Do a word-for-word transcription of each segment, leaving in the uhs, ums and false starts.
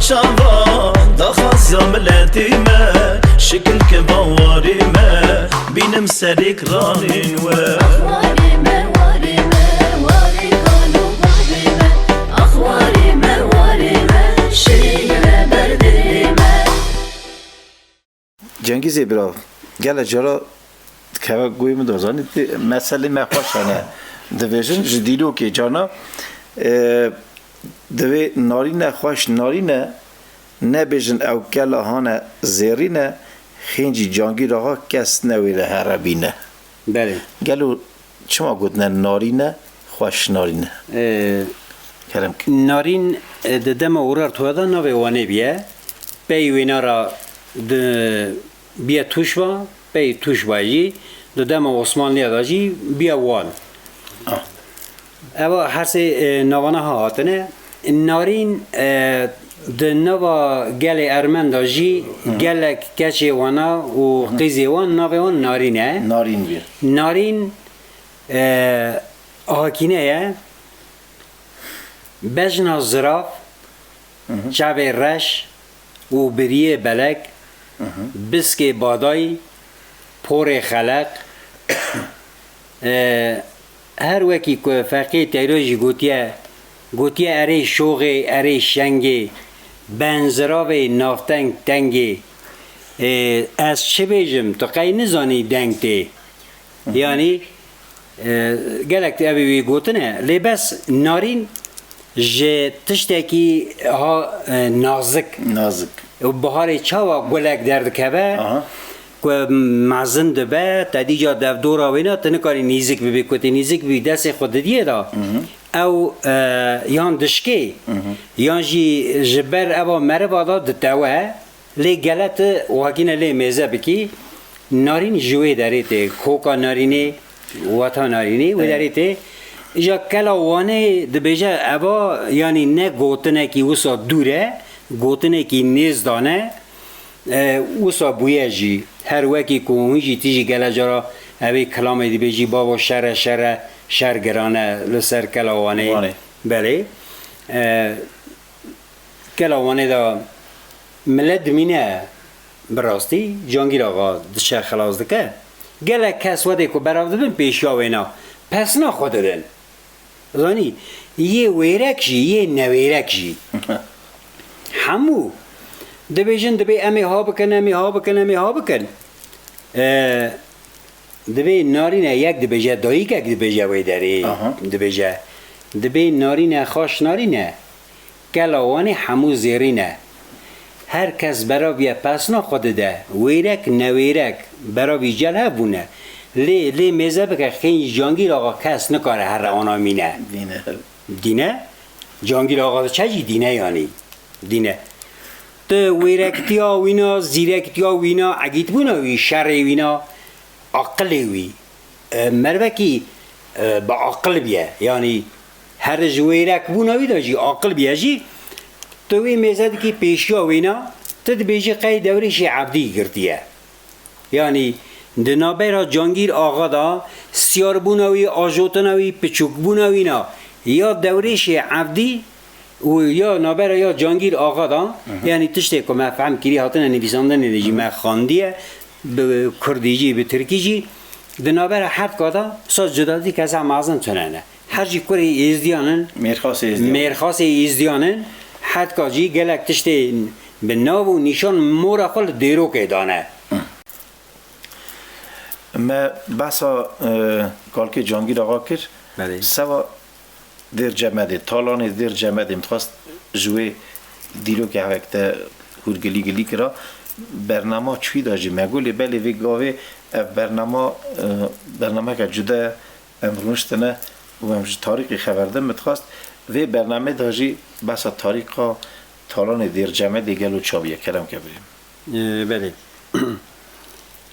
Şava, daxwaza miletê me, şikil ke bawarê me, bînim serê kiranên we. Warê me, warê me, warê kal û bavê me, ax warê me, warê me, şêre ber dilê me. Cengîzê bira, gele cara dikeve guhê min de, zanî, meselê me xweş hene. Dibêjin ji dîrokê carna, e, divê narîne xweş narîne, nebêjin ew kela hane zêrîne, xêncî Cangîr Axa kes newêre here bîne. Belê. Gelo çima gotine narîne, xweş narîne? Ee, Kerem ki. Narîn, e, di dema Urartuya de navê Wanê biye. Pey wêna ra di, biye Tûşba, pey Tûşba jî di dema Osmanliya de jî biye Wan. Ah. Eva her sê, e, navana ha hatine. Narîn, e, di nava gelê Ermen de jî gelek keçê wana û qîzê wan navê wan Narîn e. Narîn bî. Narîn, e, hakîne ye. Bejna zirav, çavê reş û biriyê belek, biskê badayî, porê xeleq, e, her wekî ku Feqî Teyro jî gotiye, gotiye erê şoxê, erê şengê, ben ziravê navteng tengê, e, ez çi bêjim, tu qey nizanî deng tê. Yanî, e, gelek ev ê wî gotine, lê bes narîn ji tiştekî ha, e, nazik. Nazik. Û biharê çawa gulek derdikeve, aha, ku mezin dibe, te dîca devdora wêna, tu nikarî nîzik bibî, ku tê nîzik bibî, destê xwe didiyê de, ew, e, yan dişkê, yan jî ji ber eva meriva de ditewe, lê gele tu wakîne lê mêze bikî, narîn ji wê derê tê, koka narînê, weta narînê, wê derê tê. Îja kela Wanê dibêje, eva, yanî ne gotinekî wisa dûr e, gotinekî nêz dane, e, wisa bûye jî. Her wekî ku hûn jî tîjî gele cara evê kilamê dibêjî, bavo şer e, şer e, şer giran e li ser kela Wanê. Wanê. Belê. E, Kela Wanê de milet dimîne, bi rastî Cangîr Axa diçe xilas dike. Gelek kes wedê ku berav dibin pêşiya wêna pesna xwe didin. Zanî, yê wêrek jî, yê newêrek jî. Hemû dibêjin, dibê em ê ha bikin, em ê ha bikin, em ê ha bikin. E, Dibê narîne yek dibêje, dayikek dibêje wê derê. Aha. Dibêje, dibê narîne xaş narîne. Kela Wanê hemû zêrîn e. Her kes beraviye pesna xwe dide. Wêrek, newêrek, beravî cel hev bûne. Lê, lê mêze bike, xênî Cangîr Axa kes nikare here ana mîne. Dîne. Dîne? Cangîr Axa diçe jî dîne yanî. Dîne. Tu wêrektiya wîna, zîrektiya wîna, egîtbûna wî, şerê wîna, aqilê wî, e, mervekî, e, bi aqil biye. Yanî her ji wêrekbûna wî de jî aqil biye jî, tu wê mêze dikî pêşiya wêna, tu dibêjî qey Dewrêşê Evdî girtiye. Yanî di navbera Cangîr Axa de siyarbûna wî, ajotina wî, piçûkbûna wîna ya Dewrêşê Evdî û ya navbera ya Cangîr Axa de, yanî tiştê ku me fehm kirî hatine nivîsandinê de jî me xandiye, bi kurdî jî, bi tirkî jî, di navbera hevka de saz cudatî kesa mezin tune ne. Her jî kurê Êzdiyan in, mêrxasê Êzdiyan, mêrxasê Êzdiyan in, hetka jî gelek tiştê bi nav û nîşan mora xwe li dêrokê dane. Me behsa, e, kalkê Cangîr Axa kir. Belê. Seva Dêr Cemedê, talanê Dêr Cemedê, min dixwest ji wê dîrokê hevek te hûrgilî gilî kira. Bernama çûyî da jî me got, lê belê vê gavê ev bernama, e, bernameke cuda ye. Em rûniştine û em ji tarîxê xeber din. Min dixwest vê bernamê de jî behsa tarîxa talanê Dêr Cemedê gelo çaviye, kerem ke birê. E, belê.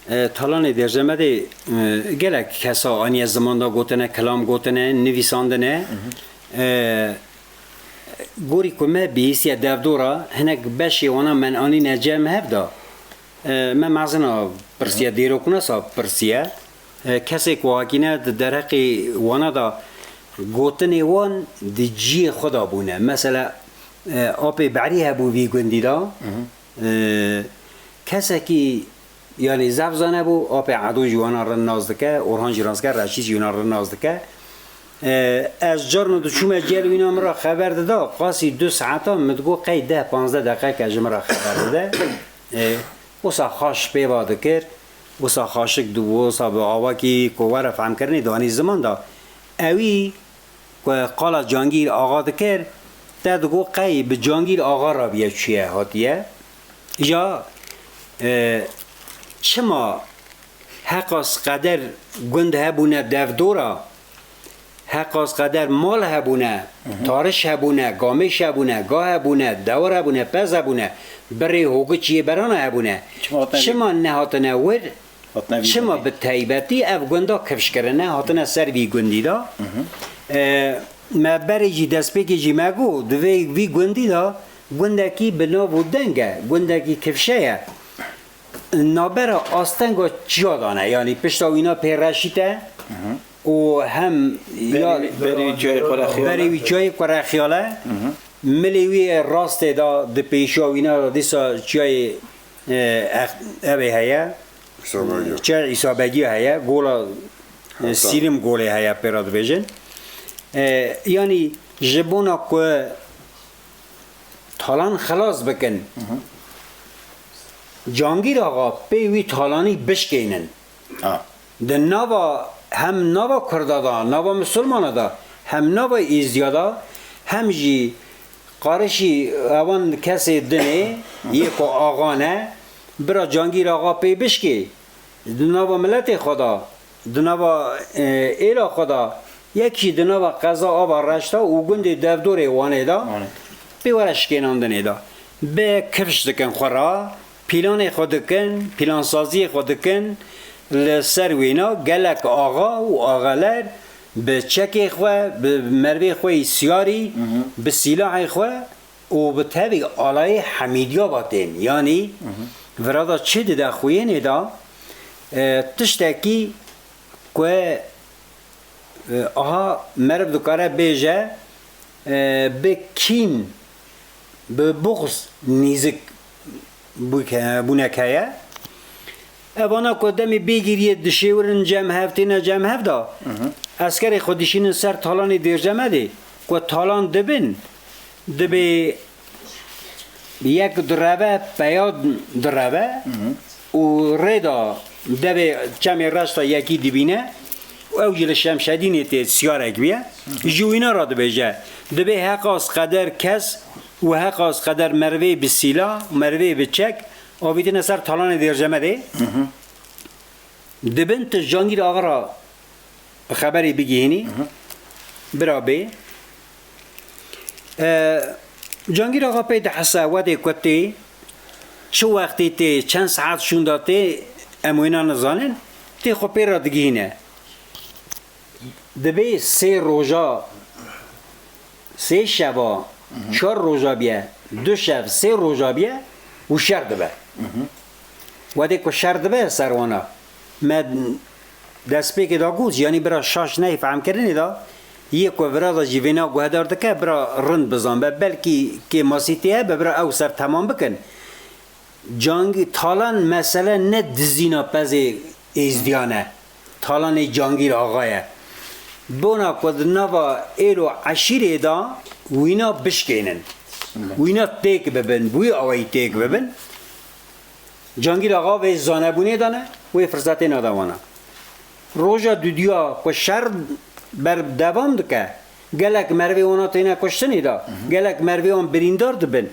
E, talanê Dêr Cemedê, e, gelek kesa aniye ziman da gotine, kilam gotine, nivîsandine. E, gorî ku me bihîstiye devdora, hinek beşê wana men anîne cem hev da. E, me mezina pirsiye, dêroknasa pirsiye. E, kesê ku hakîne di derheqê wana da gotinê wan di ciyê xwe da bûne. Mesela, E, apê Berî hebû vî gundî de. E, kesekî, yanî zef zane bû, apê Edo jî wana rind nas dike, Orhan jî rast dike, Reşîd jî wana rind nas dike. E, ez carna diçûme gel wîna min re xeber dida, qasî du saeta min digot qey deh panzdeh deqeke ji min re xeber dide. E, wisa xaş pêva dikir, wisa xaşik dibû, wisa bi awakî ku were fehmkirinê danî ziman de. Ewî ku qala Cangîr Axa dikir, te digot qey bi Cangîr Axa re biye çûye hatiye. Ya, e, çima heqas qeder gund hebûne devdora, heqas qeder mal hebûne, tariş hebûne, gamêş hebûne, ga hebûne, dewar hebûne, pez hebûne, birê hogiç yê berana hebûne. Çima hatine Çima nehatine wir? Hatine vî Çima gundî. Bi taybetî ev gunda kifş kirine, hatine ser vî gundî de. E, me berê jî destpêkê jî me got, di vê vî gundî de gundekî bi nav û deng e, gundekî kifşe ye. Nabera astenga çiya dane, yanî pişta wîna pê reşît e û hem ya Berî, berî wî çiyayê Qurexiyal e. Berî wî çiyayê Qurexiyal e. Milê wî rastê de di pêşiya wîna de dîsa çiyayê, e, ex-, evê heye. Îsa Begî. Çe Îsa Begî heye, gola, e, Heta. Sîrim golê heye pê re dibêjin. E, yanî ji bona ku talan xilas bikin, Cangîr Axa pê wî talanî bişkênin. Ha. Di nava, hem nava Kurda da, nava Misilmana da, hem nava Êzdiya da, hem jî qarişî ewan kesê dinê, yê ku axa ne, bira Cangîr Axa pê bişkê, di nava miletê xwe da, di nava, e, êla xwe da, yek jî di nava qeza Ava Reşta û gundê Devdorê Wanê da, Wanê. Pê were şikênandinê da. Bi kifş dikin xwe ra, pîlanê xwe dikin, pîlansaziyê xwe dikin, li ser wêna gelek axa û axeler bi çekê xwe, bi mervê xwe yî siyarî, Hı hı. bi sîlahê xwe û bi tevî alayê Hemîdiya va tên. Yanî Hı hı. virada çi dide xuyênê da, e, tiştekî ku, e, aha meriv dikare bêje, e, bi kîn, bi buxz nîzik bûke-, bûnek heye. Evana ku demê bêgiriyê dişêwirin cem hev, têne cem hev da, Hı hı. eskerê xwe dişînin ser talanê Dêrcemedê, ku talan dibin, dibê yek direve, peya direve Hı hı. û rê da devê çemê reşta yekî dibîne û ew jî li Şemşedînê tê siyarek bîye. Hı hı. Ji wîna re dibêje, dibê heqas qeder kes û heqas qeder merivê bi sîla, merivê bi çek avîtine ser talanê Dêrcemedê. Hı hı. Dibin tu Cangîr Axa re bi xeberê bigihînî, Hı hı. bira bê. E, Cangîr Axa pê dihese wedê ku tê, çi wextê tê, çend saet şûnda tê, em wêna nizanin, tê xwe pê re digihîne. Dibê sê roja, sê şeva, Hı hı. çar roja biye, du şev, sê roja biye û şer dibe. Hı hı. Wedê ku şer dibe ser wana, me destpêkê da got, yanî bira şaş neyê fehmkirinê da, yê ku vira da jî vêna guhedar dike, bira rind bizan be, belkî kêmasîtê hebe, bira ew ser temam bikin. Cangî-, talan mesele ne dizîna pezê Êzdiyan e. Talanê Cangîr Axa ye. Bona ku di nava êl û eşîrê de wîna bişkênin. Wîna têk bibin, bi wî awayî têk bibin. Cangîr Axa vê zanebûnê de ne, wê firsetê nade wana. Roja dudiya ku şer berdewam dike, gelek merivê wana têne kuştinê de, gelek merivê wan birîndar dibin,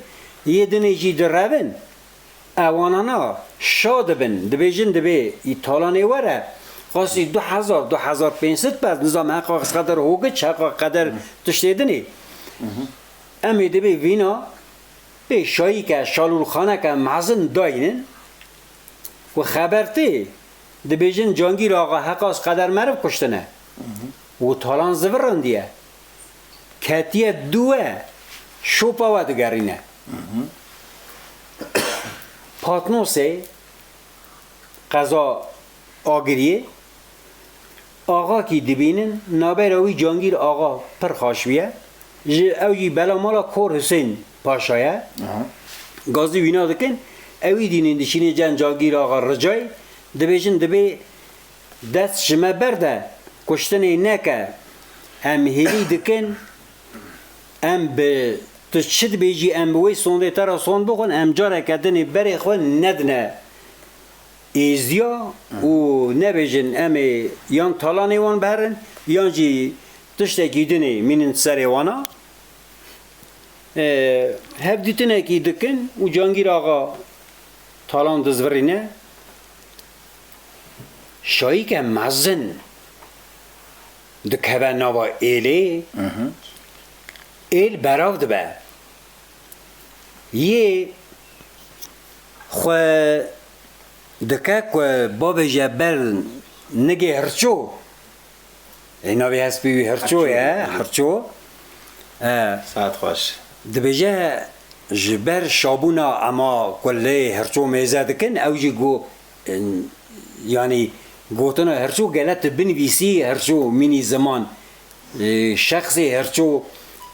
yê dinê jî direvin. Ewanana şa dibin, dibêjin dibê î talanê were, qasî du hezar, du hezar pênc sed pez, nizam heqa qeder hogiç, heqa qeder tiştê dinê. Em ê dibê vîna pê şayîke, şalûlxaneke mezin dayînin, ku xeber tê, dibêjin Cangîr Axa heqas qeder meriv kuştine. Û talan zivirandiye. Ketiye dû we, şopa we digerîne. Patnosê qeza Agiriyê, axakî dibînin, nabera wî Cangîr Axa pir xaş bûye. Ji ew jî belamala Kor Husên Paşa ye. Aha. Gazî wîna dikin, ew î dînin dişînê cem Cagîr Axa Ricayê, dibêjin, dibê dest ji me berde, kuştinê neke, em hêvî dikin, em bi tu çi dibêjî, em bi wê sondê te re sond bixwin, em careke dinê berê xwe nedine êziya û nebêjin em ê yan talanê wan biherin, yan jî tiştekî dinê mînin serê wana. E, hevdîtinekî dikin û Cangîr Axa talan dizvirîne. Şayîke mezin dikeve nava êlê, êl berav dibe. Yê xwe dike ku bavêje ber nigê hirço. Ê, navê hespê wî Hirço ye, Hirço. Hirço. E, Saet xweş. Dibêje, ji ber şabûna ema ku lê Hirço mêze dikin, ew jî got, yanî gotina Hirço gele tu binivîsî, Hirço mînî ziman, e, şexsê Hirço,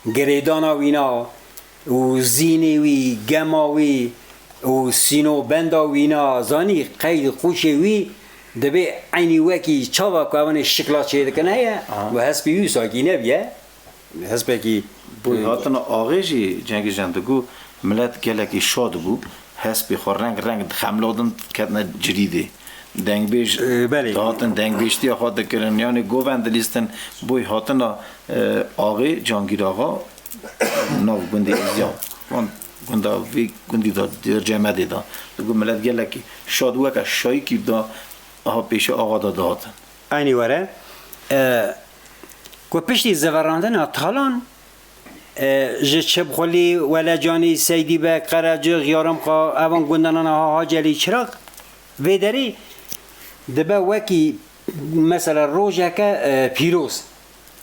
girêdana wîna û zînê wî, gema wî û sînobenda wîna, zanî qeyd qûşê wî dibê eynî wekî çava ku ewanê şikla çêdikin heye, aha, û hespê wî sakîne bûye. Hespekî Boy, e, hatina axê jî Cengîz Can digot, milet gelekî şad bû, hespê xwe reng reng dixemladin, ketine cirîdê. Dengbêj, e, belê, dihatin dengbêjtiya xwe dikirin, yanî govend dilîstin. Boy, hatina, e, axê Cangîr Axa nav gundê Êziya, van gunda vî gundî de, Dircemedê de. Digot, milet gelekî şad, weke şayîkî da aha pêşiya axa de dihatin. Eynî were, e, ku piştî ziverandina talan, e, ji Çibxulî, Welecanî, Seydîbeg, Qerecix, Yaremqa, evan gundanana ha Hacelî, Çiraq, vê derê dibe wekî, mesela, rojeke, e, pîroz,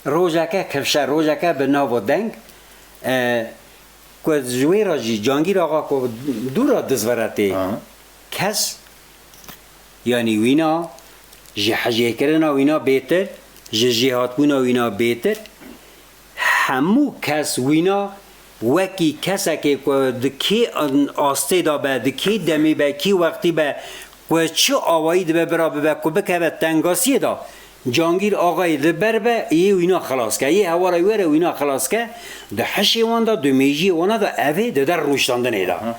rojeke kifşe, rojeke bi nav û deng, e, ku ji wê re jî Cangîr Axa ku dû re dizvere tê, ha, kes, yanî wîna, ji hejêkirina wîna bêtir, ji jêhatbûna wîna bêtir, hemû kes wîna wekî kesekê ku di kê astê de be, di kê demê be, kî wextî be, ku çi awayî dibe bira bibe, ku bikeve tengasiyê de, Cangîr Axayê li ber be, yê wîna xilas ke, yê hewara wê re wîna xilas ke, di hişê wan de, di mêjiyê wana de, evê dide rûştandinê de. Aha.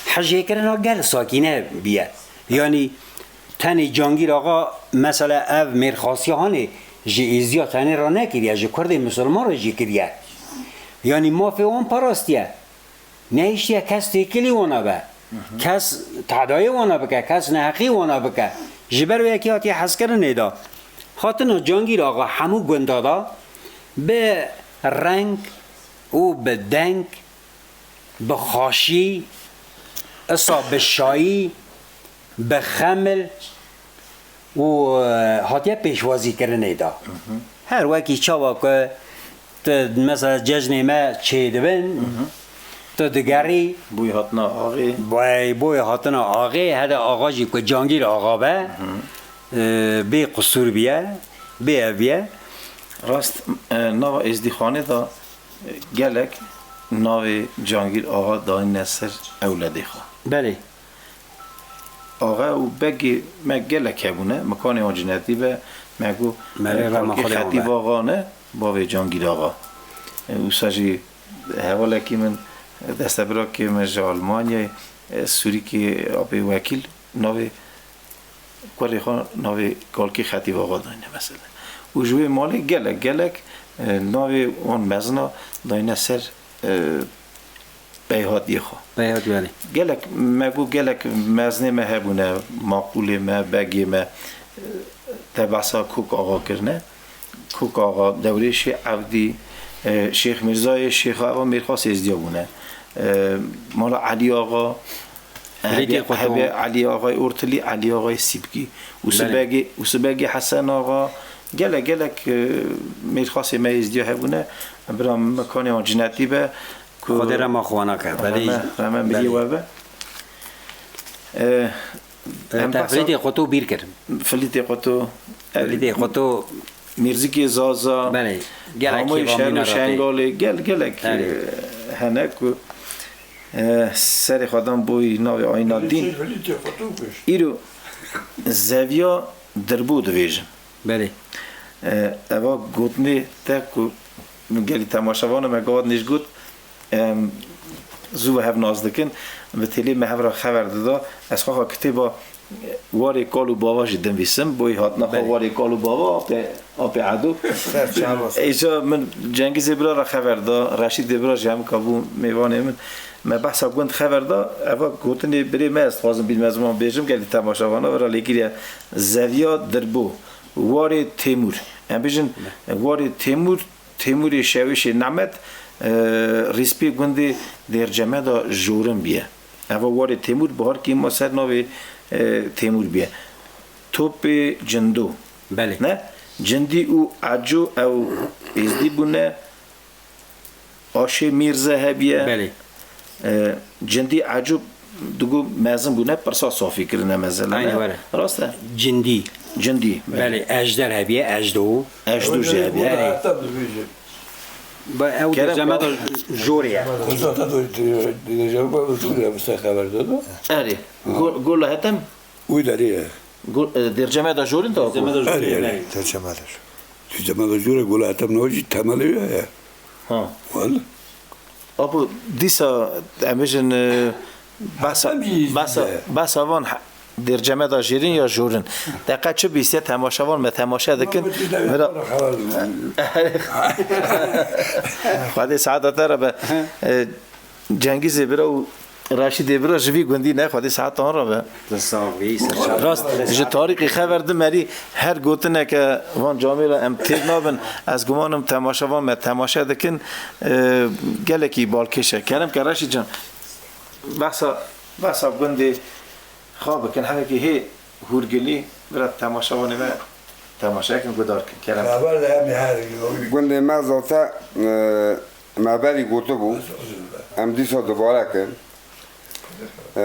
Hejêkirina gel sakîne biye. Yanî tenê Cangîr Axa, mesela, ev mêrxasiya hanê ji Êziya tenê re nekiriye, ji Kurdê Misilman re jî kiriye. Yanî mafê wan parastiye. Nehiştiye kes têkilî wana be. Kes tedayê wana bike, kes neheqî wana bike. Ji ber wê yekê hatiye hezkirinê de. Hatina Cangîr Axa hemû gunda de bi reng û bi deng, bi xaşî, isa bi şayî, bi xemil û, e, hatiye pêşwazîkirinê de. Her wekî çawa ku tu, mesela, cejnê me çêdibin, tu digerî. Boy hatina axê. Boy, boy hatina axê, hede axa jî ku Cangîr Axa be, e, bê qisûr biye, bê ev biye. Rast, e, nava Êzdîxanê de, e, gelek navê Cangîr Axa dayîne ser ewledê xwe. Belê. Axe û begê me gelek hebûne, mikanê wan cinetî be, me got, Merê e, rema kalkê Xwedê wan Xetîb be. Axa ne, bavê Cangîr Axa. E, wisa jî hevalekî min, e, destebirakê min ji Almanyayê, e, Sûrîkê apê Wekîl, navê kurê xwe, navê kalkê Xetîb Axa dayne mesela. Û ji wê malê gelek, gelek, e, navê wan mezina dayne ser, e, peyhatiyê xwe. Peyhat, belê. Gelek, me got, gelek mezinê me hebûne, maqûlê me, begê me, te behsa Kok Axa kirine. Kok Axa, dewrê Şêx Evdî, e, Şêx Mîrzayê, Şêxa, eva mêrxas êzdiya bûne. E, mala Elî Axa, Frîdê hebê, Qoto. Hebê Elî Axayê Ortilî, Elî Axayê Sîpkî. Belê. Usibegê, Usibegê Hesen Axa, gelek, gelek, e, mêrxasê me êzdiya hebûne. Bira min kanê wan cinetî be. Ku Xwedê rema xwe wana ke, belê. Reme, reme mirî Belê. We be. E, E, em behsa Tefrîtê Qoto bîr kir. Filîtê Qoto, e, Filîtê Qoto. Mîrzikê Zaza, Belê. Gelek Hamoyê kêvan Şer û mîna ratê. Şengalê, gel, gelek, Belê. E, hene ku E, serê xwe dan boyî navê Ayna Dîn. Îro zeviya dirbû dibêjin. Belê. E, eva gotinê te ku gelî temaşevana me gava nêj got, em, zû ve hev nas dikin, bi têlê me hev re xever dida. Ez xwexa kitêba Warê Kal û Bava jî dinivîsim. Boyî hatina xwe Belê. Warê Kal û Bava, apê, apê Edo. Ser çava ser. Îca min Cengizê bira re xever da, Reşîdê bira jî hemika bû mêvanê min. Me behsa gund xever da, eva gotinê birê me ez dixwazim bînme ziman bêjim, gelî temaşevana vira lêgiriye. Zeviya dirbû, Warê Têmûr. Em bêjin Warê Têmûr, Têmûrê Şewêşê Nemet, e, rîspê gundê Dêrcemeda Jorin biye. Eva Warê Têmûr, biharkî ma ser navê, e, Têmûr biye. Topê Cindo. Belê. Ne? Cindî û Eco ew êzdî bûne. Aşê Mîrze hebiye. Belê. E, Cindî Eco digo mezin bûne, pirsa safî kirine mezin. Aynen öyle. Rast e? Cindî. Cindî. Belê, Ejder hebiye, Ejdo. Ejdo jî hebiye. Belê. Ba, ew Kerem Dêrcemeda Jorê ye. Kuzata do Dêrcemeda Jorê ye, bi ser xeber dado. Erê. Go-, Gola Hetem? Wî derê ye. Go-, e, Dêrcemeda Jorin da Dêrcemeda Jorê, Erê, erê. Belê. Dêrcemeda Jor. Dêrcemeda Jorê, Gola Hetem ne jî temelê ye. Ha. Wal. Apo dîsa em bêjin, e, behsa, Em jî behsa, izle. Behsa van he-, Dêrcemeda Jêrin ya Jorin. Deqa çi bîstiye temaşevan me temaşe dikin. Mira Xwedê saeta te re be. E, Cengizê bira û Reşîdê bira ji vî gundî ne, Xwedê saeta wan re be. Rast, rast. Ji tarîxê xever dimerî her gotineke van camêra em têr nabin. Ez gumanim temaşevan me temaşe dikin, e, gelekî balkêş e. Kerem ke Reşîd can, behsa, behsa gundê xwe bikin, hevekî hê hûrgilî bira temaşevanê me temaşe kin, guhdar kin. Kerem. Xeber de em her Gundê me zaten, e, me berî gotibû, em dîsa dubare kin. E,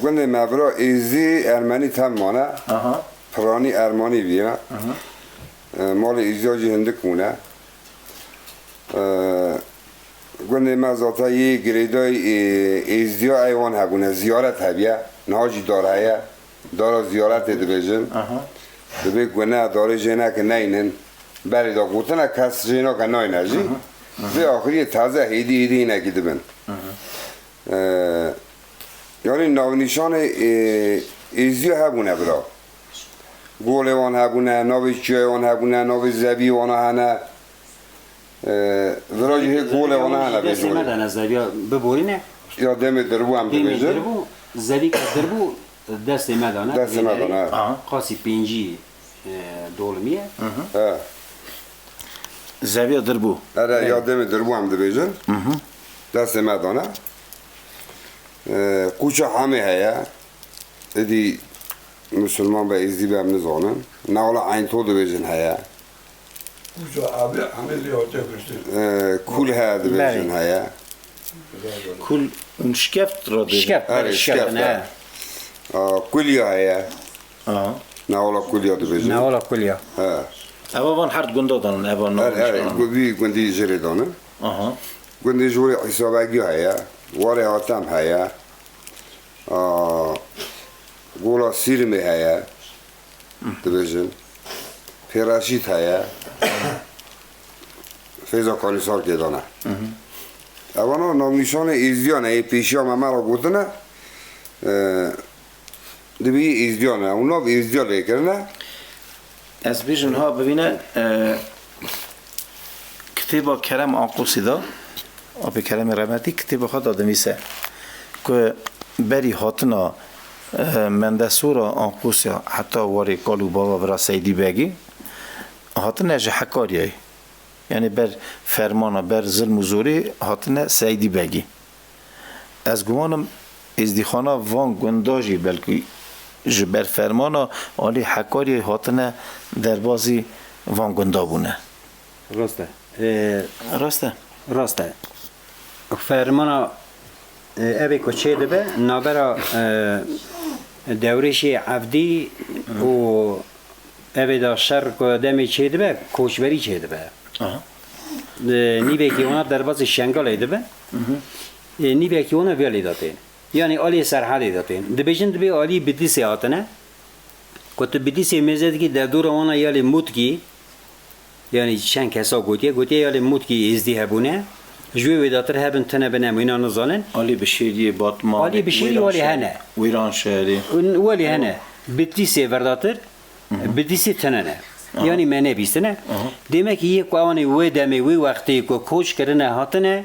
gundê me bira Êzî Ermenî tem mane. Aha. Piranî Ermanî bîye. Aha. E, malê Êziya jî hindik bûne. E, gundê me zaten yê girêdayî, e, Êziya ey wan hebûne. Ziyaret hebiye. Niha jî dar heye. Dara ziyaretê dibêjin. Aha. Dibê gune darê jê neke neynin. Berê de gotine kes jê nake nayne jî. Aha. Aha. Vê axiriyê taze hêdî hêdî hinekî dibin. Aha. Ee, yanî navnîşanê, e, Êziya hebûne bira. Golê wan hebûne, navê çiyayê wan hebûne, navê zevî wana hene. Ee, vira jî hê golê wana hene Destê me bêjorê. Dane zeviya biborîne. Ya demê dirbû em Demê dibêjin. Dirbû, zevîka dirbû destê me dane. Destê me dane, evet. Aha. Qasî pêncî, e, dolimiye. He. Zeviya dirbû. Ere, ya demê dirbû em dibêjin. Hı hı. Destê me dane. Ee, Qûça Hamê heye. Êdî Musulman be, Êzidî be, em nizanin. Newala Eynto dibêjin heye. Uca abi, hemê lê hatiye kuştin. Ee, Kul heye dibêjin Belê. Heye. Kul û Şikeft re dibêjin. Şikeft, Erê, belê, Şikeft, Şikeft, he. He. Aa, Kulya heye. Aha. Newala Kulya dibêjin. Newala Kulya. He. Eva van her gunda dan, eva Her, navnîşan. Her, gu-, vî gundî jê rê dane. Aha. Gundê ji wê Îsa Begî heye. Warê Hatem heye. Aa, Gola Sîrimê heye, dibêjin. Pêreşît heye. Fêza Kanîsar kê dane. Hı hı. Evana navnîşanê Êzidiyan e, yê pêşiya me me re gotine, e, dibî Êzidiyan e. Û nav Êzidiya lê kirine. Ez bêjim ha bibîne, e, kitêba Kerem Anqûsî de, apê Keremê Remetî kitêba xwe de dinivîse ku berî hatina, e, Mendesora Anqûsya heta warê kal û bava vira Seydî Begî hatine ji Hekaryayê. Yanî ber fermana, ber zilm û zorê hatine Seydî Begî. Ez gumanim êzdîxana van gunda jî belkî ji ber fermana alî Hekaryayê hatine derbazî van gunda bûne. Rast e. Ee, Rast e. Rast e. Fermana, e, evê ku çêdibe, navbera, e, Dewrêşê Evdî û evê de şer ku demê çêdibe, koçberî çêdibe. Aha. E, nîvekî wana derbasî Şengalê dibe. Hı hı. Ê, nîvekî wana viya lê de tên. Yanî aliyê Serhedê de tên. Dibêjin dibê alî Bidîsê hatine. Ku tu Bidîsê mêze dikî derdora wana ya lê Mûtkî, yanî çend kesa gotiye, gotiye ya lê Mûtkî Êzdî hebûne. Ji wê wêdatir hebin tune bine em wîna nizanin. Alî Bişêriyê, Batmanê, Alî Bişêrî walê Wêranşehirê, hene. Wêranşehirê. Walê hene. Bidîsê verdatir, Bidîsê tune ne. Aha. Yanî me nebîstine. Aha. Demek ki yê ku ewanê wê demê, wê wextê ku koç kirine hatine,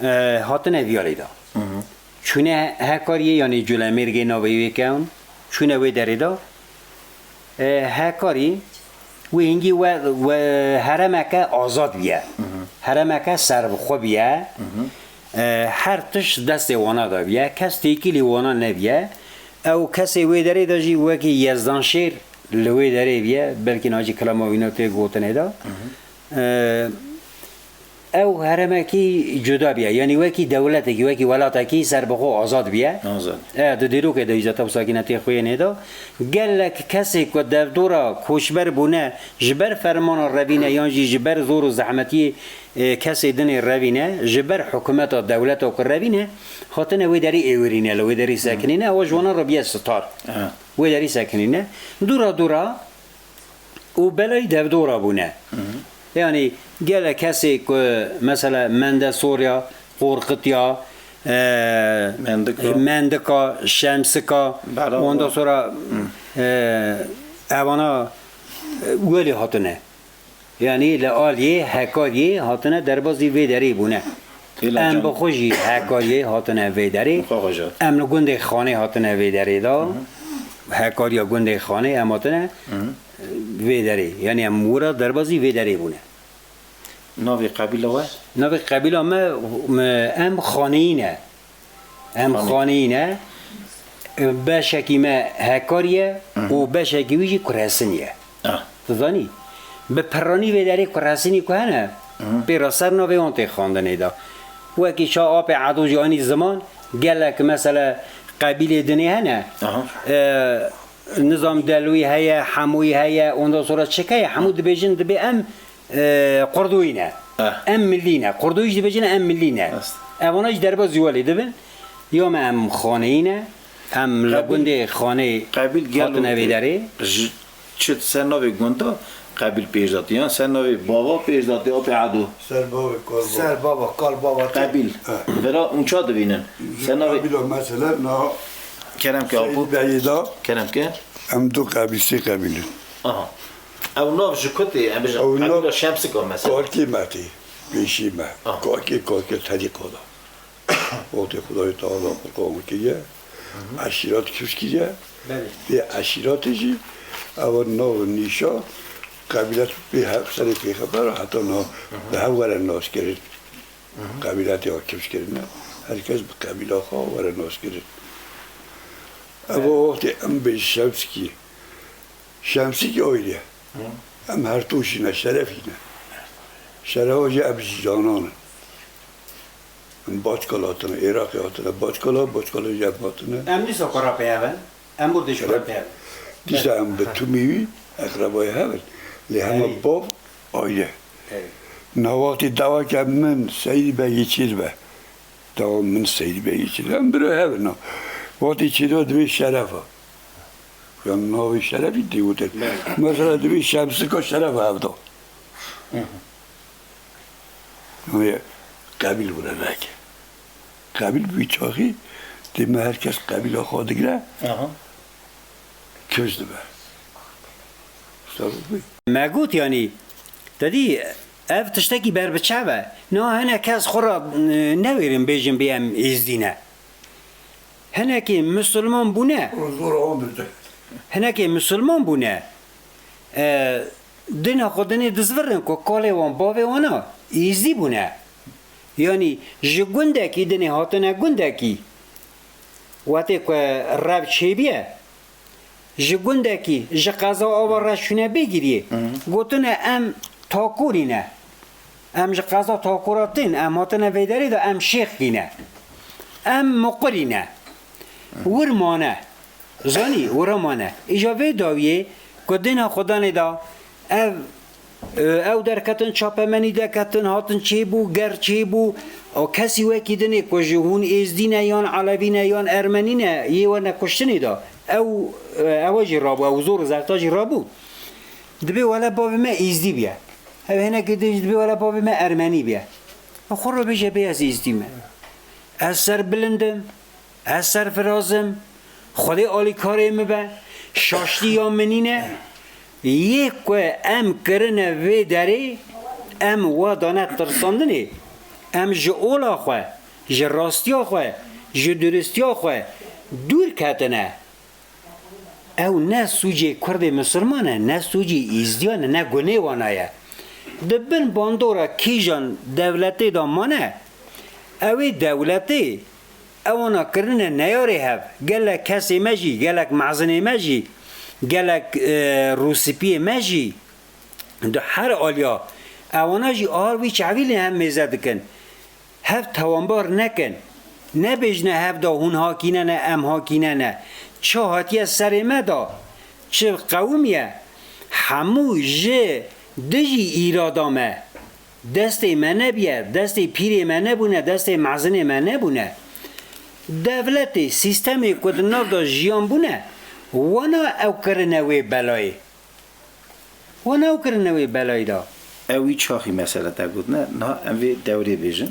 e, hatine viyalê de. Hı hı. Çûne Hekariyê, yanî Culemêrgê navê wê kewin, çûne wê derê de. E, Hekarî, wê hingî we, we heremeke azad biye. Hı hı. Heremeke serbixwe biye. Hı hı. E, her tişt destê wana de biye. Kes têkilî wana nebiye. Ew kesê wê derê de jî wekî Yezdanşêr li wê derê biye. Belkî nacî kilama wîna tê gotinê de. Hı hı. E, Ew heremekî cuda biye, yanî wekî dewletekî, wekî welatekî serbixwe azad biye. Azad. E, di dîrokê de jî zeta û sakînetê xwe yê nêda. Gelek kesê ku derdora koçber bûne, ji ber fermana revîne yan jî ji ber zor û zehmetiyê, e, kesê dinê revîne, ji ber hikûmeta dewleta ku revîne, hatine wê derî êwirîne, li wê derî sekinîne, ew ji wana re biye star. Aha. Wê derî sekinîne. Dûra dûra, û belayî devdora bûne. Hı hı. Yanî gelek kesê ku mesela Mendesor ya, Qorqit ya, e, Mendika. Mendika, Şemsika, Bela ondan wa- sonra, Hı. e, evana, e, welê hatine. Yanî li aliyê Hekariyê hatine derbazî vê derê bûne. Têla Em can- bi xwe jî Hekariyê hatine vê derê. Bi xwe xwe jî. Em li gundê Xanê hatine vê derê de. Hı hı. Hekariya gundê Xanê em hatine Hı hı. vê derê. Yanî em wira derbazî vê derê bûne. Navê qebîla we? Navê qebîla me, me, em Xaneyî ne. Em Xaneyî. Xaneyî ne. Beşekî me Hekarî ye Hı hı. û beşekî wî jî Kuresin ye. Ah. Tu zanî? Bi piranî vê derê Kuresinî ku hene, Hı hı. pê re ser navê wan tê xandinê de. Wekî ça apê Edo jî anî ziman, gelek mesela qebîlê dinê hene. Aha. E, nizam Delwî heye, Hemûyî heye, ondan sonra çik heye, hemû dibêjin dibê em, e, Qurdoyî ne. Eh. Em millî ne. Qurdoyî jî dibêjin em millî ne. Rast. Evana jî derbazî welê dibin. Ya me em Xaneyî ne. Em li Qebîl, gundê Xanê qebîl gelo hatine vê derê. Ji çi ser navê gunda qebîl pêş datî? Yan ser navê bava pêş datî, apê Edo? Ser bavê kal bava. Ser bava, kal bava. Qebîl. He. Vera unça divînin. Ser navê Qebîla mesela na Kerem ke Seyîd apo. Beyê da. Kerem ke. Em du qebîl, sê qebîl in. Aha. Ew nav ji ku tê? Em bêjin Ew nav qebîla Şemsika mesela. Karkê me tê. Pêşî me. Ah. Karkê, karkê terî qada. Wextê Xwedayê Teala Qur'an kiriye, Hı hı. eşîrat kifş kiriye. Belê. Vê eşîratê jî ew nav nîşa qebîlet pê hev serê pêxember heta na Hı hı. bi hev were nas kirin. Hı hı. Qebîletê wa kifş kirine. Her kes bi qebîla xwe were nas kirin. Ev Evet. wextê em bê Şemsikî. Şemsikî ayrı. Hı. Em her tûşî ne, şerefî ne. Şerefa jî ev jî canan in. Em Başkal hatine, Iraqê hatine, Başkala, Başkala jî em hatine. Em dîsa kura pê hev in? Em bû dîş kura pê hev in? Dîsa em bi tûmî wî eqrebayê hev in. Lê hema Erî. bav ayrı. Erî. Na wextê daweke min Seyîd Begî çêdibe. Dawa min Seyîd Begî çêdibe. Em biro hev in. Na wextê çêdibe dibê şerefa. Ya navê şerefî tê gotin. Belê. Mesela dibê Şemsika şeref hevda. Hı hı. Navê qebîl bûne veke. Qebîl bi wî çaxî dê me her kes qebîla xwe digire. Aha. Kifş dibe. Sabit bû. Me got, yanî, te dî ev tiştekî ber bi çav e. Niha hinek kes xwe re, e, newêrin bêjin bê em êzdî ne. Hinekê misilman bûne. Zor andirde. Hinekê misilman bûne. E, dina xwe dinê dizvirin ku kalê wan, bavê wan a, êzdî bûne. Yanî ji gundekî dinê hatine gundekî. Wextê ku rev çêbiye, ji gundekî, ji qeza ava re çûne bê giriyê. Hı. Gotine em Takorî ne. Em ji qeza Takora tên, em hatine vê derê de em Şêxkî ne. Em Muqirî ne. Wir mane. Zanî, wira mane. Îja vê dawiyê ku dêna Xudanê da ev, e, ew derketin, çapemenî derketin, hatin çêbû, ger çêbû, O kesî wekî dinê ku ji hûn êzdî ne yan elewî ne yan ermenî ne yê we nekuştinê de. Ew, ew jî rabû, ew zor û zexta jî rabû. Dibê wele bavê me êzdî biye. Ew hinekî din jî dibê wele bavê me ermenî biye. Xwe re bêje bê ez êzdî me. Ez serbilind im. Ez serfiraz im, Xwedê alîkarê min be, şaştiya min nîne. Yê ku em kirine vê derê, em wa dane tirsandinê. Em ji ola xwe, ji rastiya xwe, ji duristiya xwe dûr ketine. Ew ne sûcê Kurdê Misilman e, ne sûcê Êzdiyan e, ne gunê wana ye. Di bin bandora kîjan dewletê de mane, ew ê dewletê ewana kirine neyarê hev. Gelek kesê me jî, gelek mezinê me jî, gelek, e, rûspiyê me jî di her aliya ewana jî a wî çavî lê hev mêze dikin. Hev tawanbar nekin. Nebêjine hev da hûn hakîne ne, em hakîne ne. Çi hatiye serê me da, çi qewimiye, hemû ji dijî îrada me. Destê me nebiye, destê pîrê me nebûne, destê mezinê me nebûne. Dewletê, sîstemê ku di nav de jiyan bûne, wana ew kirine wê belayê. Wana ew kirine wê belayê da. Ew wî çaxî mesele te gotine. Niha em vê dewrê bêjin.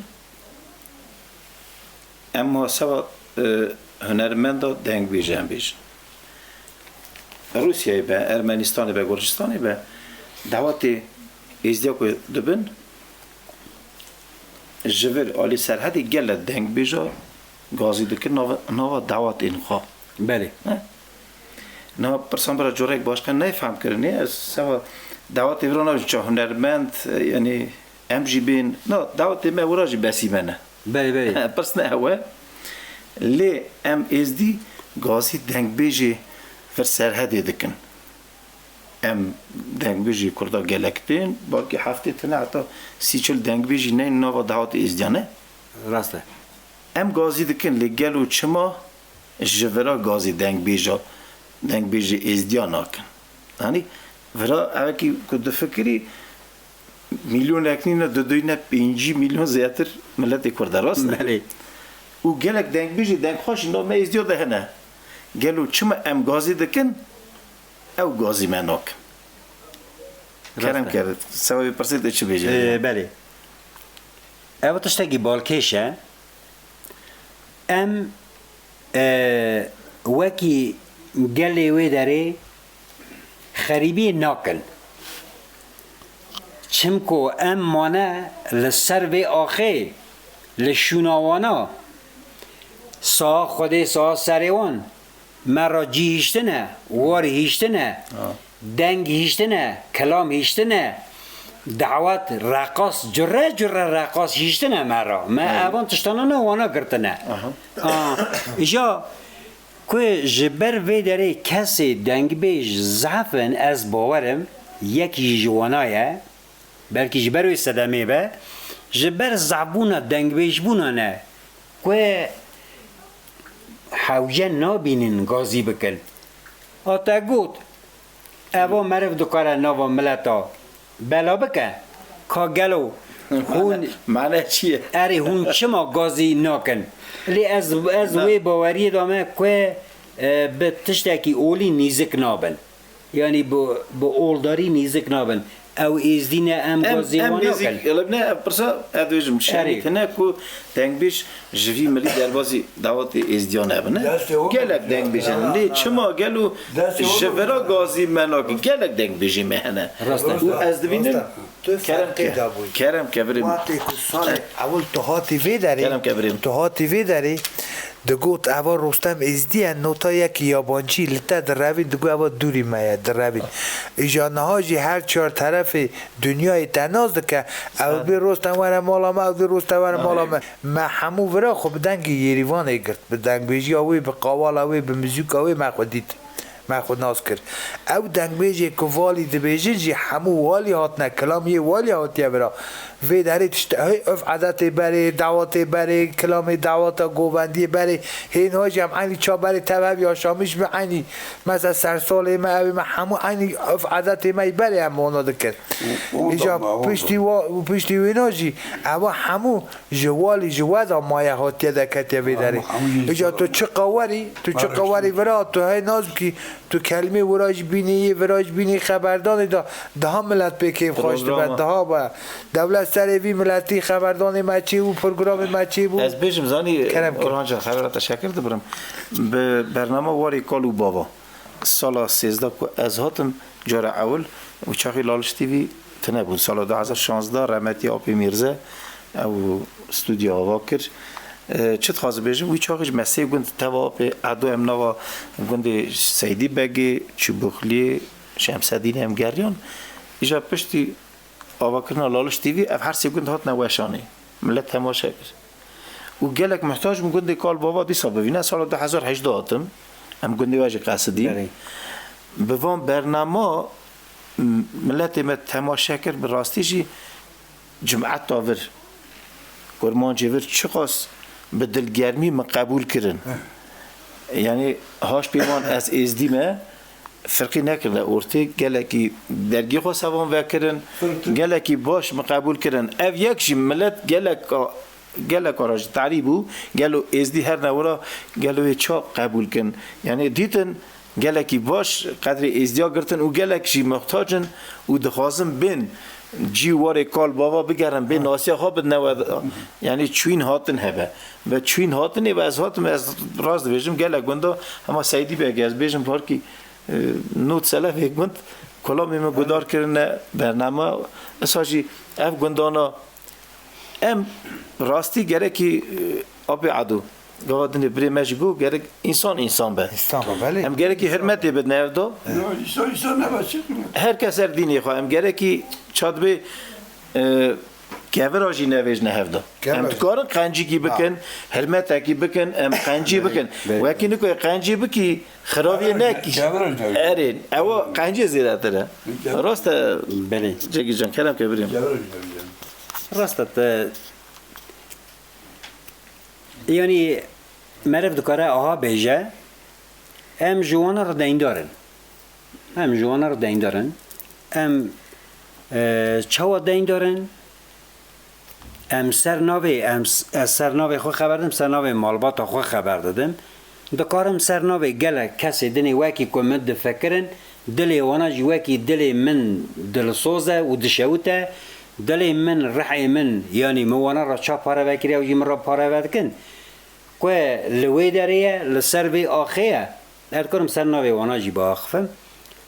Em muhaseba, e, hunermenda dengbêj em bêjin. Rûsyayê be, Ermenistanê be, Gurcistanê be, dawetê êzdiya ku dibin, ji vir alî Serhedê gelek dengbêja gazî dikin nava, nava dawetên xwe. Belê. Ne? Niha pirsan bira corek başqe neyê fehm kirinê. Ez seva dawetê vira nabêjim ça hunermend, e, yanî em jî bên. Na, dawetê me wira jî besî me ne. Belê, belê. Pirs ne ew e. Lê em êzdî gazî dengbêjê vir Serhedê dikin. Em dengbêjî Kurda gelek tên, belkî heftê tine heta sî çil dengbêjî neyên nava dawetê êzdiyan e. Rast e. Em gazî dikin, lê gelo çima ji vira gazî dengbêja, dengbêjê êzdiya nakin? Yanî vira evekî ku difikirî, milyonek nîne, diduyne pêncî milyon zêdetir miletê Kurd e, rast e? Belê. Û gelek dengbêjê dengxweş jî nav me êzdiya de hene. Gelo çima em gazî dikin, ew gazî me nakin? Kerem Rast e. Kir, seba vê pirsê te çi bêje? Ee, belê. Ev tiştekî balkêş e. Em, e, wekî gelê wê derê xerîbiyê nakin. Çimku em mane li ser vê axê, li şûna wana, saha Xwedê, saha serê wan, me re cî hiştine, war hiştine, Ha. deng hiştine, kilam hiştine, dawet, reqas, cure cure reqas hiştine me re. Me Evet. evan tiştana ne wana girtine. Aha. A, îja ku ji ber vê derê kesê dengbêj zehf in, ez bawer im, yekî jî ji wana ye, belkî ji ber wê sedemê be, ji ber zehfbûna dengbêjbûna ne, ku hewce nabînin gazî bikin. A te got, eva meriv dikare nava mileta bela bike, ka gelo hûn Mane çi ye? Erê, hûn çima gazî nakin? Lê ez, ez Na. wê baweriyê de me ku, e, bi tiştekî olî nîzik nabin. Yanî bi, bi oldarî nîzik nabin. Ew êzdî ne, em Em, gazî em wan nêzîk, nakin. Elib ne, ev pirsa, ez dibêjim, Erê. Şerîk hene ku dengbêj ji vî milî derbazî dawetê êzdiyan hebin, ne? Destê wan Gelek dengbêj hene. Lê çima gelo Destê wan ji vira gazî me nakin? Gelek dengbêjê me hene. Rast e. Û ez dibînim, Rast e. Tu kerem serkê ke, dabûyî. Kerem ke birê min. Wextê ku salê ewil tu hatî vê derê, Kerem ke birê min. tu hatî vê derê, digot, eva Rostem Êzdî ye, nota yekî yabancî li te direvîn, digot, eva dûrî me ye, direvîn. Îja niha jî her çar terefê dinyayê te nas dike, ew Sağ ol. bê Rostem were mala me, ew bê Rostem were Sağ ol. mala me. Me hemû vira xwe bi dengê Yêrîvanê girt, bi dengbêjiya wê, bi qawala wê, bi muzîka wê me xwe dît. Me xwe nas kir. Ew dengbêjê ku valî dibêjin jî hemû walî hatine, kilam yê walî hatiye vira. Vê derê tişt hey ev edetê berê, dawetê berê, kilamê daweta govendiyê berê, hê niha jî em eynî ça berê tev hev yaşamiş bi eynî. Mesela sersalê me, ew ê me hemû eynî ev edetê me yî berê em wana dikin. Û, û Îca da, û da. Piştî wa, piştî wêna jî ewa hemû ji walî ji we da maye hatiye deketiye vê derê. Hemû, hemû yê Îca ji tu çiqa werî, tu çiqa werî vira, tu hey nas bikî, tu kelmê wira jî bînî, yê vira jî bînî xeberdanê da daha milet pê kêfxweş dibe, Programa. Daha be. Dewlet serê vî miletî xeberdanê me çê bû, programê me çê bû. Ez bêjim, zanî, Kerem ke. Orhan Can, xebera te şekir dibirim. Bi bernama Warê Kal û Bava. Sala sêzdeh ku ez hatim, cara ewil, û çaxî Laliş T V tine bûn. Sala du hezar şazdeh, remetî Apê Mîrze, ew stûdyo ava kir. E, çi dixwazim bêjim, wî çaxî ji me sê gund teva Apê Edo em nava gundê Seydî Begê, Çubuxliyê, Şemsedînê em geriyan. Îja piştî avakirina Laliş T V, ev her sê gund hatine weşanê. Millet temaşe kir. Û gelek muhtac bûn gundê Kal Bava dîsa bivîne. Sala du hezar hejdeh hatim. Em gundê we jî qesidîn. Belê. Bi van bernama, m-, miletê me temaşe kir, bi rastî jî cimeta vir, kurmancê vir çiqas bi dilgermî min qebûl kirin. Heh. Yanî haş pêvan ez êzdî me, firqî nekirine ortê, gelekî dergî xwe sevan vekirin, Firqî. Gelekî baş min qebûl kirin. Ev yek jî milet gelek a-, gelek ara ji tarî bû, gelo êzdî her newira gelo wê ça qebûl kin. Yanî dîtin gelekî baş qedrê êzdiya girtin û gelek jî muhtac in û dixwazin bên cî warê Kal Bava bigerin, bê nasiya xwe bidine we, yanî çûyîn hatin hebe. Ve çûyîn hatinê ve ez hatim, ez rast dibêjim, gelek gunda hema Seydî Begê, ez bêjim parkî, e, nod selefê gund, kulamê min gudar kirine bername. Esa jî ev gundana em rastî gerekî, e, Apê Edo, gava dinê birê me jî got, gerek însan însan be. Însan be, belê. Em gerekî hurmetê bidine ev da. Yo, însan însan nebe, çi? Her kes her dînê xwe. Em gerekî çadibê, e, kevira jî nevêjine hev da. Kevira Em jî. Dikarin qencîkî Ha. Bikin, hurmetekî bikin, em qencî Belê, bikin. Belê. Wekî nikoyê qencî bikî, xirabiyê Kevira jî, nekî. Kevira jî. Erê, ewa qencî zêdetir e. Kevira. Rast e. Belê. Cegî can, kerem ke birîm. Kevira jî, belê. Rast e te. Yanî meriv dikare aha bêje, em ji wana re deyndar in. Em ji wana re deyndar in. Em, e, çawa deyndar in? Em ser navê, em s-, ez ser navê xwe xeber didim, ser navê malbata xwe xeber didim. Dikarim ser navê gelek kesê dinê wekî ku min difikirin, dilê wana jî wekî dilê min dilsoz e û dişewite. Dilê min, rihê min, yanî min wana re ça pareve kiriye û jî min re pareve dikin. Ku li wê derê ye, li ser vê axê ye. Ez dikarim ser navê wana jî biaxifim.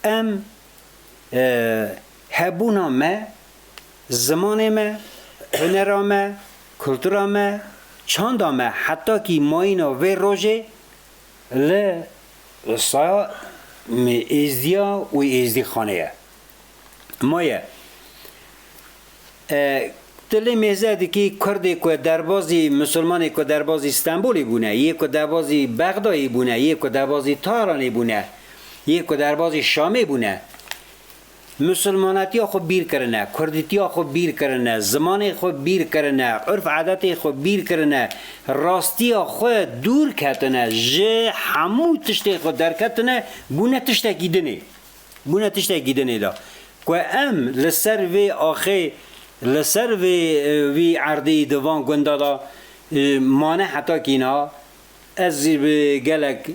Em, e, hebûna me, zimanê me, hunera me, kultura me, çanda me, heta kî mayîna vê rojê li saya êzdiya û êzdîxanê ye. Maye. E, tu lê mêze dikî Kurdê ku derbazî, Misilmanê ku derbazî Stenbolê bûne, yê ku derbazî Bexdayê bûne, yê ku derbazî Tahranê bûne, yê ku derbazî Şamê bûne. Misilmanetiya xwe bîr kirine, Kurdîtiya xwe bîr kirine, zimanê xwe bîr kirine, urf edetê xwe bîr kirine, rastiya xwe dûr ketine, ji hemû tiştê xwe derketine, bûne tiştekî dinê. Bûne tiştekî dinê de. Ku em li ser vê axê, li ser vê, e, vî erdê di van gunda de, e, mane heta kî niha, ez jî bi gelek, m,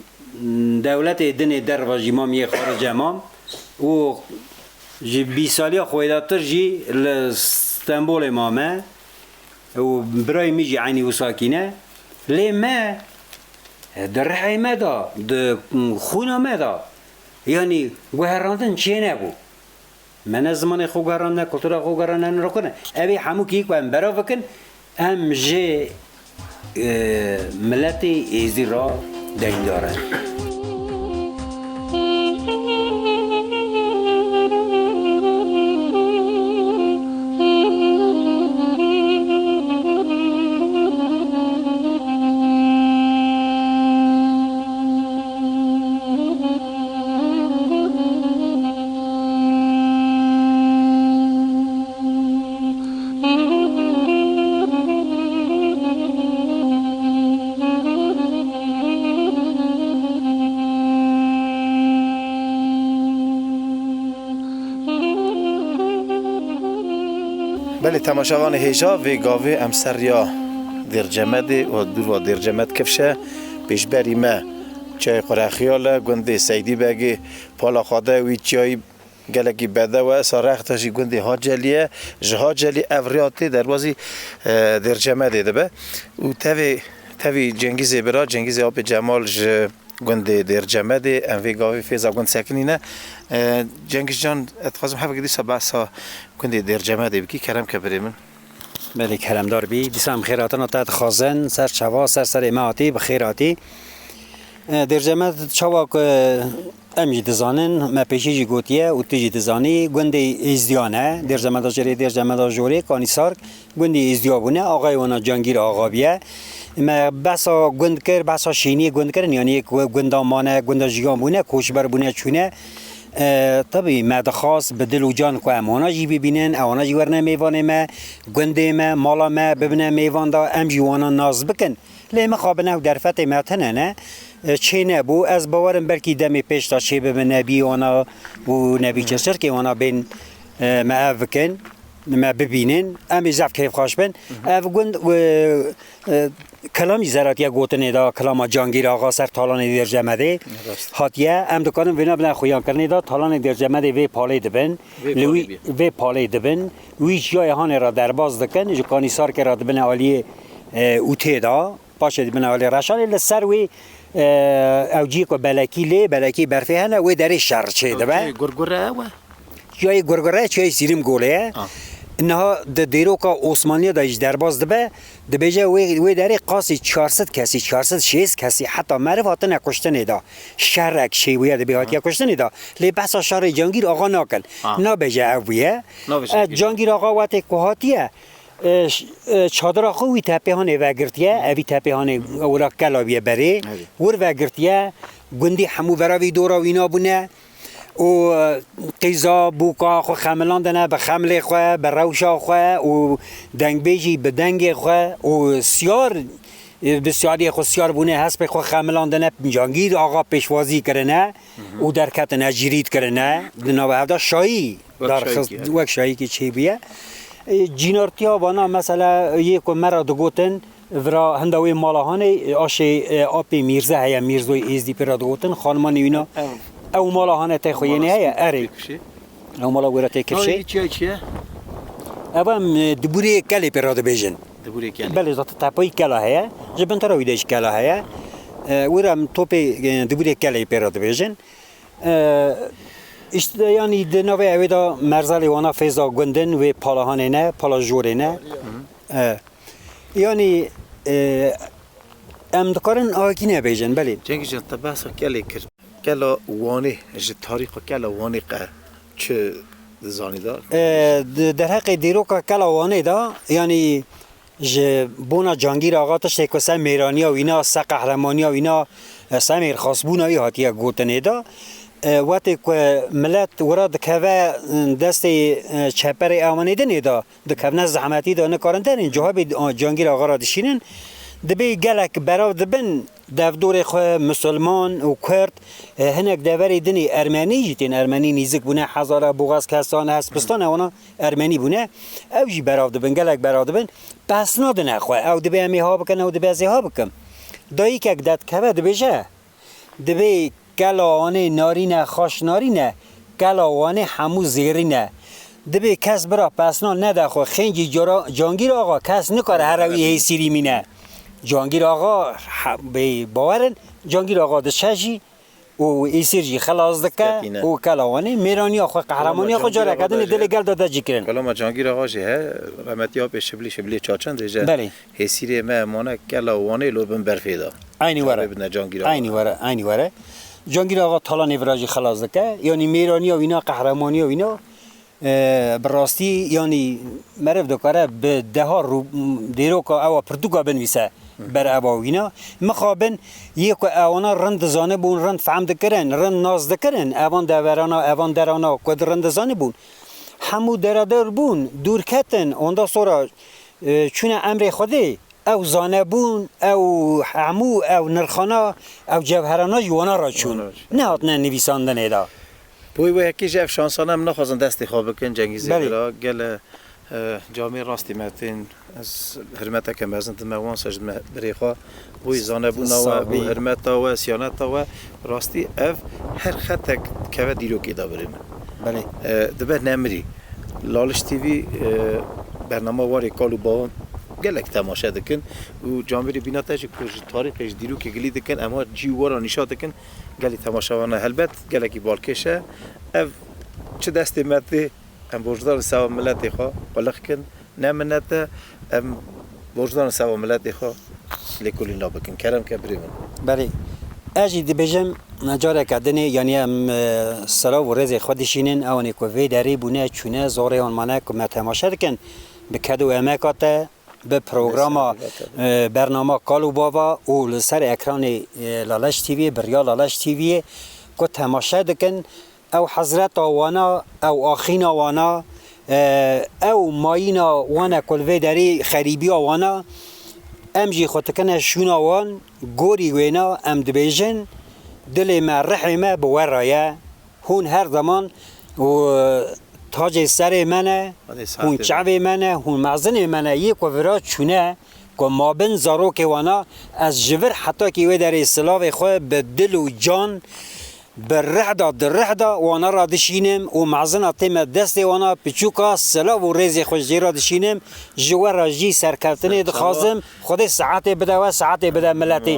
dewletê dinê derve jî mam, yê xarice mam û ji bîst saliya xwêdatir jî li Stenbolê mame û birayê min jî eynî wisa kî ne. Lê me, e, di rihê me de, di xûna me de, yanî guherandin çê nebû. Me ne zimanê xwe guherand, ne kultura xwe guherand, ne nirxwe ne. Ev ê hemû kî ku em berav bikin, em ji, e, miletê êzî re deyndar in. Belê temaşevanê hêja, vê gavê em ser riya Dêrcemedê û dûrva Dêrcemed kifşe. Pêşberî me çiyayê Qurexiya le, gundê Seydî Begê, pala xwe de wî çiyayî gelekî bedew e. Esa rexta jî gundê Hacelî ye. Ji Hacelî ev riya tê derbazî, e, Dêrcemedê dibe. Û tevê, tevî Cengîzê bira, Cengîzê Apê Cemal ji gundê Dêrcemedê, em vê gavê fêza gund sekinîne. E, Cengiz Can, ez dixwazim hevekî dîsa behsa gundê Dêrcemedê bikî, kerem ke birê min. Belê, keremdar bî. Dîsa em xêr hatina te dixwazin, ser çava, ser serê me hatî, bi xêr hatî. E, Dêrcemed çawa ku em jî dizanin, me pêşî jî gotiye û tu jî dizanî, gundê Êzdiyan e, Dêrcemeda Jirê, Dêrcemeda Jorê, Kanîsark, gundê Êzdiya bûne, axayê wana Cangîr Axa bûye. Me behsa gund kir, behsa şêniyê gund kirin, yanî yek gu-, gunda mane, gunda jiyan bûne, koçber bûne, çûne. E, tabî me dixwast bi dil û can ku em wana jî bibînin, ewana jî werne mêvanê me, gundê me, mala me bibine mêvan da, em jî wana nas bikin. Lê mixabin ew derfetê me tune ne, e, çê nebû. Ez bawerim belkî demê pêş de çê bibine bî wana û nebî çi çirkê wana bên, e, me ev bikin, me bibînin. Em ê zef kêfxweş bin. Ev gund, e, e, kilam jî zeratiye gotinê de, kilama Cangîr Axa ser talanê Dêrcemedê hatiye. Em dikarin vêna bine xuyankirinê de, talanê Dêrcemedê vê palê dibin. Vê Li palê wî, bî. Vê palê dibin. Wî çiyayê hanê re derbas dikin, ji Kanîsarkê re dibine aliyê, e, Ûtê de. Paşê dibine alê Reşanê, li ser wê, e, ew cî ku belekî lê, belekî berfê hene, wê derê şer çê dibe. Çiyê Gurgure ew e? Çiyayê Gurgure, çiyayê Sîrim Golê ye. Ha. Niha di dêroka Osmaniya de jî derbas dibe, dibêje wê, wê derê qasî çar sed kesî, çar sed şêst kesî heta meriv hatine kuştinê de. Şerek çêbûye dibê hatiye kuştinê de. Lê behsa şerê Cangîr Axa nakin. Ha. Nabêje ev bûye. Nabêje E, ev bûye. Cangîr Axa wextê ku hatiye, E, ş-, e, çadira xwe wî tepê hanê vegirtiye, evî tepê hanê wira kela bûye berê. Evî. Wir vegirtiye, gundî hemû vera vî dora wîna bûne. Û, e, qîza, bûka xwe xemilandine bi xemlê xwe, bi rewşa xwe û dengbêjî bi dengê xwe û siyar, e, bi siyariyê xwe siyar bûne, hespê xwe xemilandine, Cangîr Axa pêşwazî kirine û derketine, cîrîd kirine, di nava hev de şayî Wek şayîkî, derxist, he. Wek şayîkî çêbûye. E, cînartiya vana mesela yê ku me re digotin, vira hinda wê mala hanê, e, aşê, e, apê Mîrze heye, Mîrzoyê Êzdî pê re digotin, xanimane wîna, ew, ew mala hane tê xwe yênê heye, erê. Ew mala wê re tê kifşê. Navê çi ye, çi ye? Ev em, e, Dibûrê Kelê pê re dibêjin. Dibûrê Kelê. Belê, zaten tepayî kela heye. Ji bin tera wî de jî kela heye. E, wê re em topê, e, Dibûrê Kelê pê re dibêjin. E, işte, yanî di navê ewê de merzelê wana fêza gundin wê pala hanê ne, pala jorê ne. E, yanî, e, em dikarin ahakî nebêjin, belê. Cengîz Can, te behsa kelê kir. Kela Wanê, ji tarîxa kela Wanê qe çi dizanî de? E, di derheqê dîroka kela Wanê de, yanî, Ji bona Cangîr Axa tiştê ku ser mêraniya wîna, ser qehremaniya wîna, ser mêrxasbûna wî hatiye gotinê de. E, wextê ku milet wira dikeve destê, e, çeperê ewanê dinê de, dikevne zehmetî de, nikarin derên, cihê Cangîr Axa re dişînin, dibê gelek berav dibin, Devdorê xwe Musulman û Kurd, e, hinek deverê dinê Ermenî jî tên, Ermenî nîzik bûne, Hezara, Boğaz, Kesan, Hespistane, wana Ermenî bûne. Ew jî berav dibin, gelek berav dibin. Pes nadine xwe. Ew dibê em ê ha bikin, ew dibê ez ê ha bikim. Dayikek derdikeve dibêje, dibê Kela Wanê narîn e, xaş narîn e, kela Wanê hemû zêrîn e. Dibê kes bira pesna nede xwe, xêncî cara-, Cangîr Axa kes nikare here wî hêsîrî mîne. Cangîr Axa, he-, bê bawer in, Cangîr Axa diçe jî û êsîr jî xelas dike û kela Wanê mêraniya xwe, qehremaniya xwe careke din ê dilê gel de dercî kirin. Kelama Cangîr Axa jî he, rehmetî apê Şiblî, Şiblî Çaçen dêje. Belê. Hêsîrê me mane kela Wanê lo bin berfê de. Eynî were. Çavê bidine Cangîr Axa. Eynî were, eynî were. Cangîr Axa talanê vira jî xelas dike. Yanî mêraniya wîna, qehremaniya wîna, e, bi rastî, yanî meriv dikare bi deha rû-, dêroka ewa pirtûka binivîse ber eva wîna. Mixabin yê ku ewana rind dizanibûn, rind fehm dikirin, rind nas dikirin, evan deverana, evan derana ku rind dizanibûn, hemû deredor bûn, dûr ketin, ondan sonra, e, çûne emrê Xwedê. Ew zanebûn, ew hemû, ew nirxana, ew cewherana ji wana re çûn. Wana re çûn. Nehatine nivîsandinê de. Boy wê yekê ji ev şansana em naxwazin destê xwe bikin, Cengîzê Belê. Bira, gele E, camê rastî me tên, ez hirmeteke mezin dime wan, sej dime birê xwe, bûyî zanebûna we, bû hirmeta we, siyaneta we, rastî ev her xetek dikeve dîrokê de birê min. Belê. E, dibe nemirî. Laliş T V, e, bernama warê kal û bavan gelek temaşe dikin û camêrê bîna te jî ku ji tarîxê, ji dîrokê gilî dikin, em ha cî û wara nîşa dikin, gelî temaşevana helbet gelekî balkêş e. Ev çi destê me tê, em borcdar in seva miletê xwe quliq kin, ne minet e, em borcdar in seva miletê xwe lêkolîna bikin. Kerem ke birê min. Belê. Ez jî dibêjim, careke dinê, yanî em, e, selav û rêzê xwe dişînin, ewanê ku vê derê bûne, çûne, zorê wan mane ku me temaşe dikin, bi ked û emeka te, bi programa, e, bernama Kal û Bava û li ser ekranê, e, Laleş T V, bi riya Laleş T V'yê ku temaşe dikin, ew hezreta wana, ew axîna wana, e, ew mayîna wana ku li vê derê xerîbiya wana, em jî xwe dikine şûna wan, gorî wêna em dibêjin, dilê me, rihê me bi we re ye. Hûn her zaman û tacê serê me ne, hûn çavê me ne, hûn mezinê me ne, yê ku vira çûne, ku mabin zarokê wana, ez ji vir hetakî wê derê silavê xwe bi dil û can, bi rih de, di rih de wana re dişînim û mezina tê me destê wana, piçûka silav û rêzê xwe jê re dişînim. Ji we re jî serkeftinê dixwazim. Xwedê saetê bide we, saetê bide miletê.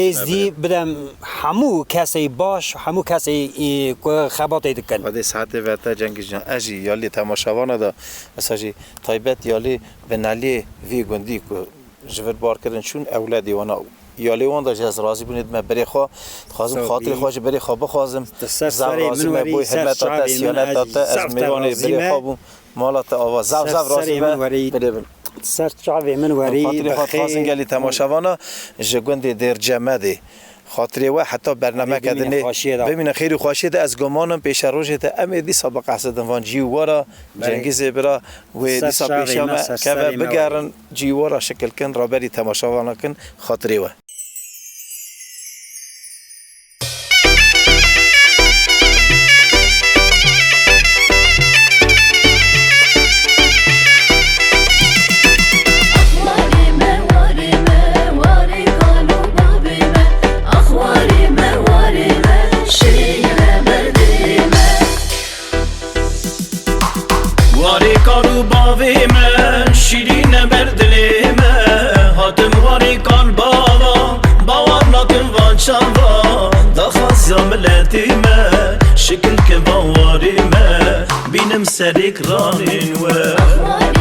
Êzdî bide hemû kesê baş, hemû kesê, ê, ku xebatê dikin. Xwedê saetê ve te Cengîz Can. Ez jî yalî temaşevana de, mesela jî taybet yalî bineliyê vî gundî ku ji vir bar kirin çûn, ewledê wana. Yalê wan de jî ez razî bûnê dime birê xwe. Dixwazim xatirê xwe ji birê xwe bixwazim. Zav razî me boy hemeta te, siyaneta te, ez mêvanê birê xwe bûm. Mala te ava, zav zav razî me, birê bin. Ser çavê min werî. Xatirê xwe dixwazin gelî temaşevana ji gundê Dêrcemedê. Xatirê we heta bernameke dinê bimîne xêr û xweşiyê de, ez gumanim pêşerojê de em ê dîsa biqesidin van cî û wara Cengîzê bira wê dîsa pêşiya me keve bigerin cî û wara şikil kin, raberî temaşevana kin xatirê we. Warê kal û bavê me, şîrîn e ber dilê me. Hatim warê kal bava, bawer nakim van çava. Daxwaza miletê me, şikil ke bawarê me, bînim serê kiranên we.